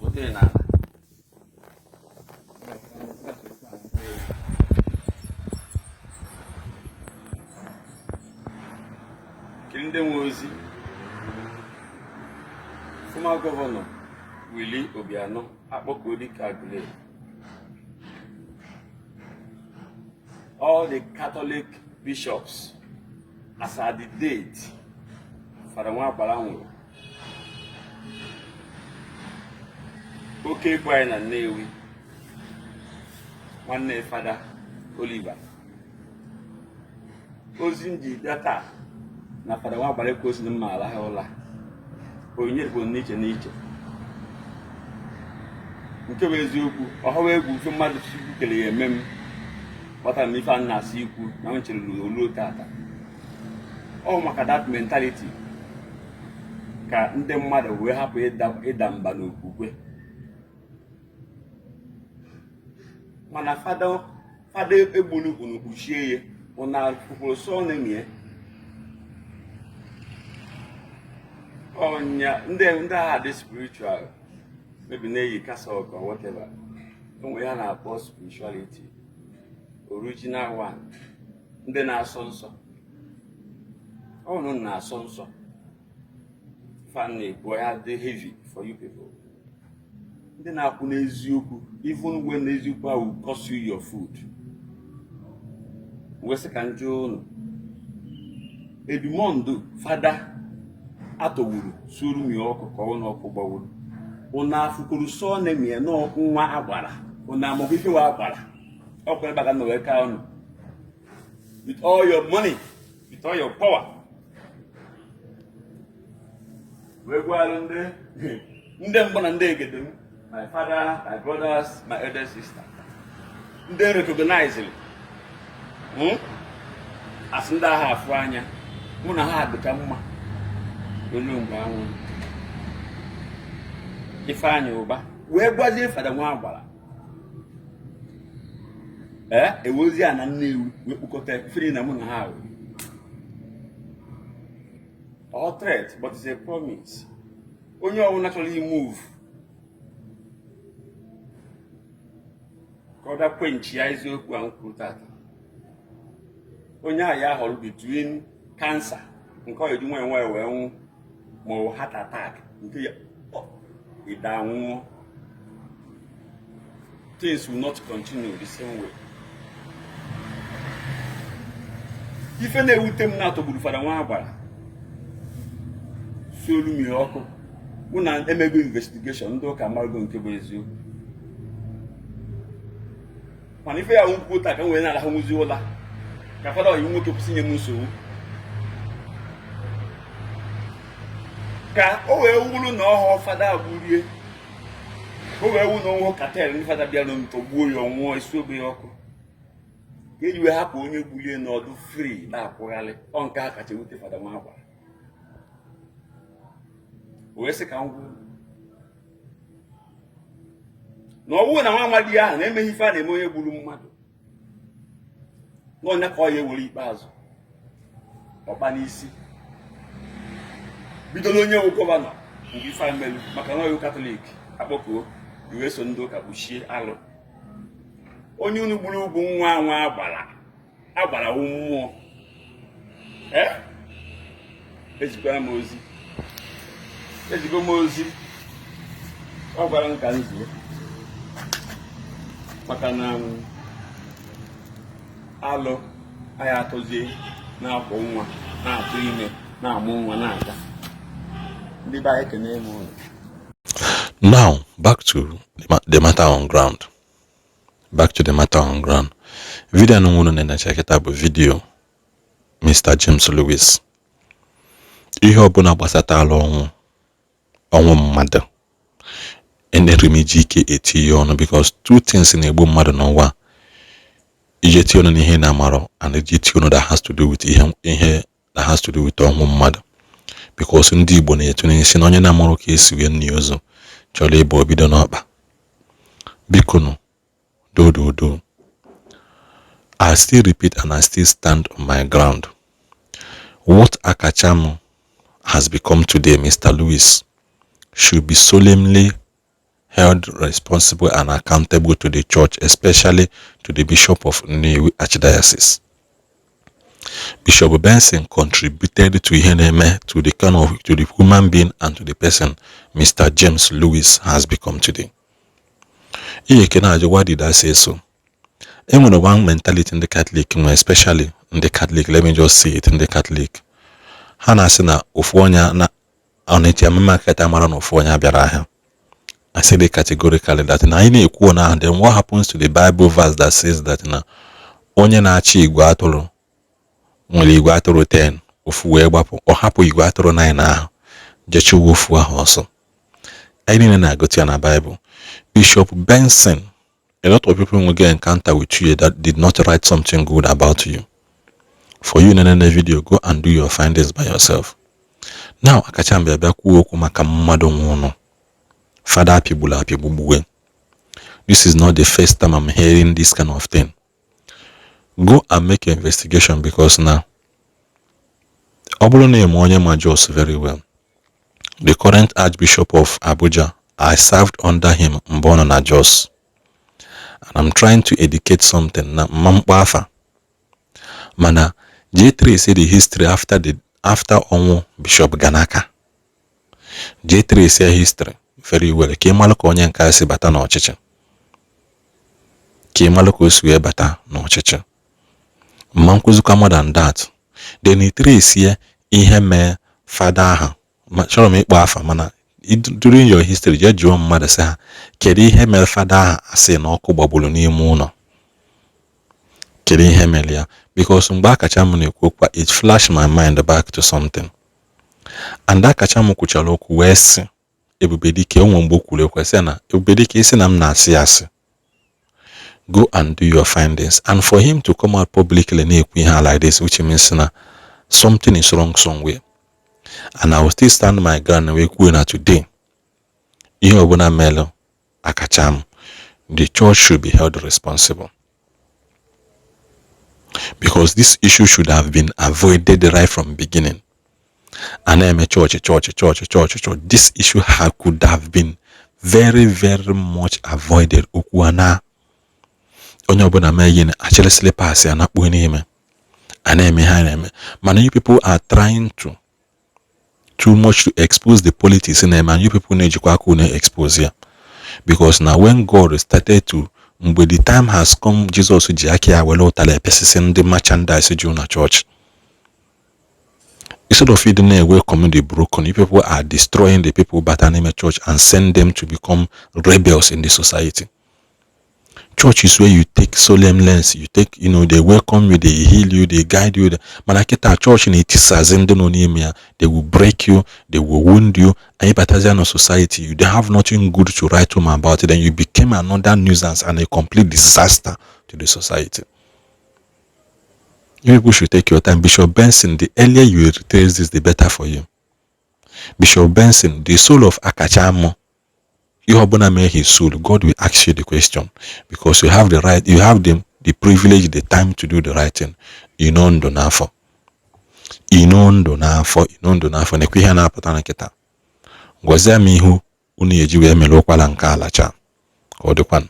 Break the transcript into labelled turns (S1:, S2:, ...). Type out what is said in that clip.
S1: Otere n'ala. Kiri ndị nwe ozi. Former Governor Willie Obianọ akpọkuo dike Aguleri. All the Catholic bishops, as at the date Fada Nwagbara nwụrụ, oke ekwe anyị na Nnewi, nwanne Fada Oliver, ozi m ji bịa taa na Fada Nwagbara ekwe ozi na mma alahụ ụla onyinye bụ n'iche n'iche. Nke bụ eziokwu, ọhawa egwu ife mmadụ Chukwu kere ya eme m kpatara m ife a na-asị ikwu na m chere oluo tata. Ọ maka that mentality ka ndị mmadụ wee hapụ ịda mba n'okwukwe. Mana fada fada egburu unu kpuchie ya, unu kwukwuru sọ na-emie ọnya. Ndị ndị agha dị spiritual, maybe na-eyi cassock or whatever, onwe ya na-akpọ spirituality, original one. Ndị na-asọ nsọ, ọnụ na-asọ nsọ fan na-ekwu ya dị heavy for you people. Ndị na-akwụ n'eziokwu, even when eziokwu ahụ will cost you your food. Wee sị ka m jụọ unu, Edmondo fada atọgburu suru mi ọkụ ka ọ n'ọkụ gbawuru, unu afụkwuru sọ na-emie nwa agbara, unu amakwa ife wa agbara ọkụ ebe aka nọ wee ka unu with all your money, with all your power, wee gwalụ ndị ndị mbụ na ndị egede m, my father, my brothers, my elder sister, ndị recognized asị ndị agha afụ anya mụ na ha dịka mma olu mgbe anwụ Ifeanyị Ụba wee gwazie Fada Nwagbara ee ewozi a na Nnewi wee kpụkọta firi na mụ na ha wee all threat, but it's a promise. Onye ọbụla chọrọ imove ka ọ bịa kwenchi ya eziokwu a m kwuru tata, onye ahụ ya họrọ between cancer nke ọ eji nwayọ nwayọ wee nwụ, ma ọ bụ heart attack nke ya ịda nwụọ. Things will not continue the same way. Ife na-ewute m na-atọgburu Fada Nwagbara suolu m ya ọkụ mụ na emego investigation, ndị ụka amago nke bụ eziokwu. Mana ife ya nkwuo taa ka m wee na-arahụnwuzi ụla ka fada ọyị nwoke kwụsị inye m nsogbu, ka o wee wuru na ọhụụ fada gburie, o wee wu na onwe cartel ndị fada bịara ntọgbuo ya, ọnwụọ esi obe ya ọkụ, ka eji wee hapụ onye gbulie n'ọdụ free na-akwụgharị. Ọ nke a kacha ewute Fada Nwagbara wee sị ka m gwuo na ọ bụrụ na nwa amadi ahụ na-emeghị ife a na-eme onye gburu mmadụ n'ọnya ka ọ ya ewere ikpeazụ ọkpa n'isi bido n'onye wụ governor mgbe ife melu, maka na ọyụ Catholic akpọkuo iwe so ndị ụka kpuchie alụ. Onye unu gburu ugwu nwa nwa agbara agbara wụ mmụọ. Ee, ezikwara m ozi, ezigo m ozi, ọ gwara m ka m zie maka na alụ anyị atụzie na-akwọ nwa, na-atụ ime, na-amụ nwa, na-aga. Ndị be anyị, ekene m ụlọ.
S2: Now, back to the matter on ground. Back to the matter on ground. Video anụ nwụrụ na-enecha kịta bụ video Mr. James Lewis. Ihe ọbụla gbasatara ọnwụ ọnwụ mmadụ, enere m iji ike etinye ọnụ, because two things na-egbu mmadụ n'ụwa: ije tinye ọnụ n'ihe na-amarọ, and iji tinye ọnụ that has to do with ihe ihe that has to do with ọnwụ mmadụ, because ndị Igbo na-etu n'isi na onye na-amarụ ka esi wee nni ozu chọrọ ịbụ obido n'ọkpa. Biko nụ, do do do. I still repeat and I still stand on my ground. What Akacham has become today, Mr. Lewis, should be solemnly held responsible and accountable to the church, especially to the Bishop of Nnewi Archdiocese. Bishop Benson contributed to ihe na-eme, to the kind of, to the human being and to the person Mr. James Lewis has become today. Ihe ke na-ajụ, why did I say so? E nwere one mentality ndị Catholic nwere, especially ndị Catholic, let me just say it, ndị Catholic. Ha na-asị na ofu onye na ọ na-eji amama kata mara na ofu onye bịara ahịa. I said it categorically that na anyị na-ekwu na, then what happens to the Bible verse that says that na onye na-achị igwe atụrụ nwere igwe atụrụ 10, ofu wee gbapụ, ọ hapụ igwe atụrụ 9 ahụ jechiwa ofu ahụ ọsọ? Anyị niile na-agụta ya na Bible. Bishop Benson, a lot of people will get encounter with you that did not write something good about you. For you in the video, go and do your findings by yourself. Now, akacha mbịa bịa kwuo okwu maka mmadụ nwụnụ, fada apịgburu apịgbu gbuwe. This is not the first time I'm hearing this kind of thing. Go and make your investigation, because now ọ bụrụ na eme onye ma Jos very well, the current Archbishop of Abuja, I served under him mgbe ọ nọ na Jos, and I'm trying to educate something na mma mkpọ afa, mana jee trace the history after ọnwụ Bishop Ganaka. Jee trace ya history very well ka ị malụ ka onye nke a si bata n'ọchịchị, ka ị malụ ka o si wee bata n'ọchịchị. Mma nkwụzikwa more than that. Then i trace ihe mee fada ahụ. Chọrọ m ịkpọ afa, mana during your history, jee jụọ mmadụ sị ha kedu ihe mere fada ahụ asị na ọkụ gbagburu n'ime ụlọ, kedu ihe mere ya? Because mgbe akacha m na-ekwu okwu, it flash my mind back to something, and akacha m kwuchara okwu wee sị Ebubedike, onwe mgbe o kwuru ekwe sị na Ebubedike isi na m na-asị asị, go and do your findings. And for him to come out publicly na-ekwu ihe like this, which means na something is wrong somewhere, and I will still stand my ground wee kwuo na today, ihe ọbụla mere akacha m, the church should be held responsible, because this issue should have been avoided right from beginning. A na-eme chọọchị, chọọchị, chọọchị, chọọchị, chọọchị. This issue could have been very, very much avoided. Okwu a na onye ọbụla mee ihe achịrị slippers ya nakpuo n'ime a na-eme ha na-eme, mana you people are trying to too much to expose the politics na-eme, and you people na-ejikwa aka unu expose ya, because na when God started to, mgbe the time has come, Jesus ji aka ya were ụtalị epesịsị ndị merchandise ju na church. Instead of it na-welcome the broken, you people are destroying the people bata n'ime church and send them to become rebels in the society. Church is where you take solemn lens, you take, they welcome you, they heal you, they guide you. Mana kịta, church na-etisazi ndị nọ n'ime ya. They will break you, they will wound you. Anyị batazia na society, you don't have nothing good to write home about. Then you became another nuisance and a complete disaster to the society. You people should take your time. Bishop Benson, the earlier you retrace this, the better for you. Bishop Benson, the soul of Akachamo, ihe ọbụla mee his soul, God will ask you the question, because you have the right, you have the privilege, the time to do the right thing. Ino ndụ n'afọ, ino ndụ n'afọ, ino ndụ n'afọ, nekwa ihe na-apụta na nkịta. Gwazie m ihu unu eji wee mere ụkwara nke alacha ka ọ dịkwanụ.